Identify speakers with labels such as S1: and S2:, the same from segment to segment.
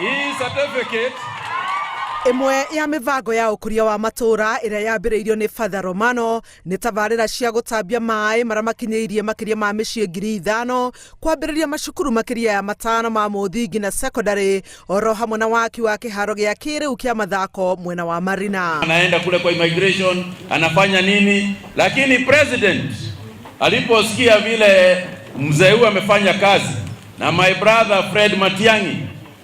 S1: Hii certificate
S2: Ĩmwe ya mĩbango ya ũkũria wa matũũra ĩrĩa yambĩrĩirio nĩ Father Romano nĩ tabarĩra cia gũtambia maĩ marĩa makinyĩirie makĩria ma mĩciĩ 5000, kwambĩrĩria macukuru makĩria ya 5 ma mũthingi na sekondarĩ, oro hamwe na waki wa kĩharo gĩa kĩrĩu kĩa mathako mwena wa Marina.
S1: Anaenda kule kwa immigration, anafanya nini, lakini president aliposikia vile mzee huyu amefanya kazi na my brother Fred Matiang'i,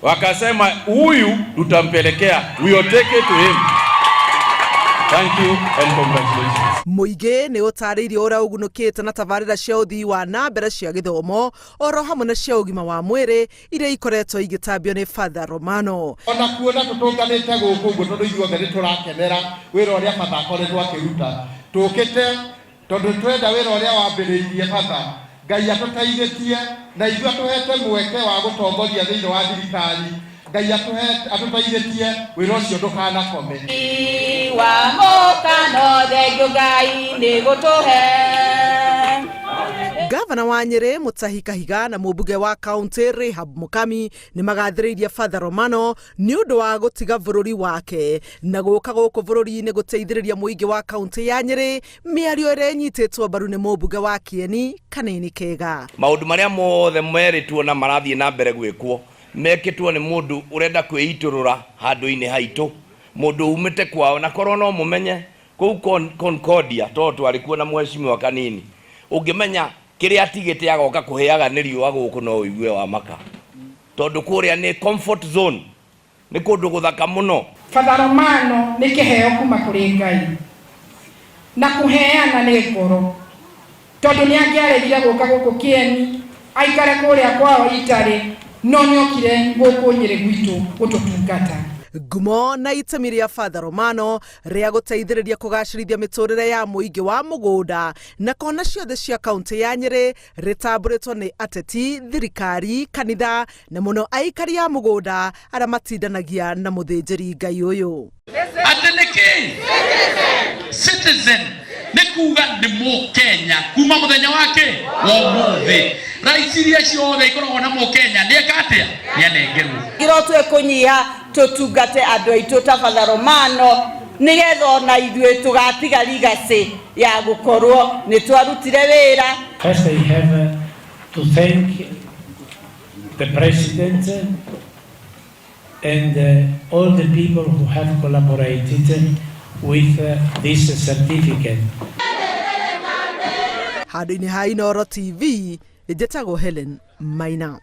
S1: wakasema huyu tutampelekea, we will take it to him. Thank you and congratulations.
S2: Mũingĩ nĩ ũtarĩirie ũrĩa ũgunũkĩte na tabarĩra cia ũthii wa na mbere cia gĩthomo oro hamwe na cia ũgima wa mwĩrĩ iria ikoretwo igĩtambio nĩ Father Romano.
S3: Ona kuona tũtũnganĩte gũkũ ũguo, tondũ ithuothe nĩ tũrakenera wĩra ũrĩa Father akoretwo akĩruta, tũkĩte tondũ twenda wĩra ũrĩa wambĩrĩirie Father. Ngai atũteithĩtie na ithuĩ atũhete mweke wa gũtongoria thĩinĩ wa thirikari. Ngai atũteithĩtie wĩra ũcio ndũkanakome.
S4: Wa mũkano thengio Ngai nĩ gũtũhe.
S2: Gavana wa Nyĩrĩ Mutahi Kahiga na mũmbunge wa kaunti Rahab Mukami nĩ magathĩrĩirie Father Romano nĩ ũndũ wa gũtiga bũrũri wake na gũka gũkũ bũrũri-inĩ gũteithĩrĩria mũingĩ wa kaunti ya Nyĩrĩ, mĩario ĩrĩa ĩnyitĩtwo mbaru nĩ mũmbunge wa Kieni Kanini Kega.
S5: Maũndũ marĩa mothe merĩtwo na marathiĩ na mbere gwĩkwo mekĩtwo nĩ mũndũ ũrenda kwĩitũrũra handũ-inĩ haitũ, mũndũ umĩte kwao, na korwo no mũmenye kũu Concordia, tondũ twarĩ kuo na mheshimiwa Kanini, ũngĩmenya kĩrĩa atigĩte agoka kũhĩaga nĩ riũa gũkũ, no ũigue wa maka, tondũ kũrĩa nĩ comfort zone, nĩ kũndũ gũthaka mũno.
S6: Father Romano nĩ kĩheo kuma kũrĩ Ngai, na kũheana nĩ ngoro, tondũ nĩ angĩaregire gũka gũkũ Kĩeni aikare kũrĩa kwao itarĩ, no nĩ okire gũkũ Nyĩrĩ gwitũ gũtũtungata.
S2: Ngumo na itemi rĩa Father Romano rĩa gũteithĩrĩria kũgacĩrithia mĩtũrĩre ya mũingĩ wa mũgũnda na kona ciothe cia kaunti ya Nyĩrĩ rĩtambũrĩtwo nĩ ateti, thirikari, kanitha na mũno aikari a mũgũnda arĩa matindanagia na mũthĩnjĩri Ngai ũyũ.
S7: Atĩ nĩ kĩ citizen? Nĩ kuga nĩ Mũkenya kuma mũthenya wake wa ũmũthĩ. Rights iria ciothe ikoragwo na Mũkenya nĩ eka atĩa? Nĩ anengerwo.
S4: Ngiro twe kũnyiha tũtungate andũ aitũ ta Father Romano, nĩgetha ona ithuĩ tũgatiga legacy ya gũkorwo nĩ twarutire wĩra.
S8: First, I have to thank the President and all the people who have collaborated with this certificate.
S2: Handũ-inĩ ha Inooro TV, njĩtagwo Helen Maina.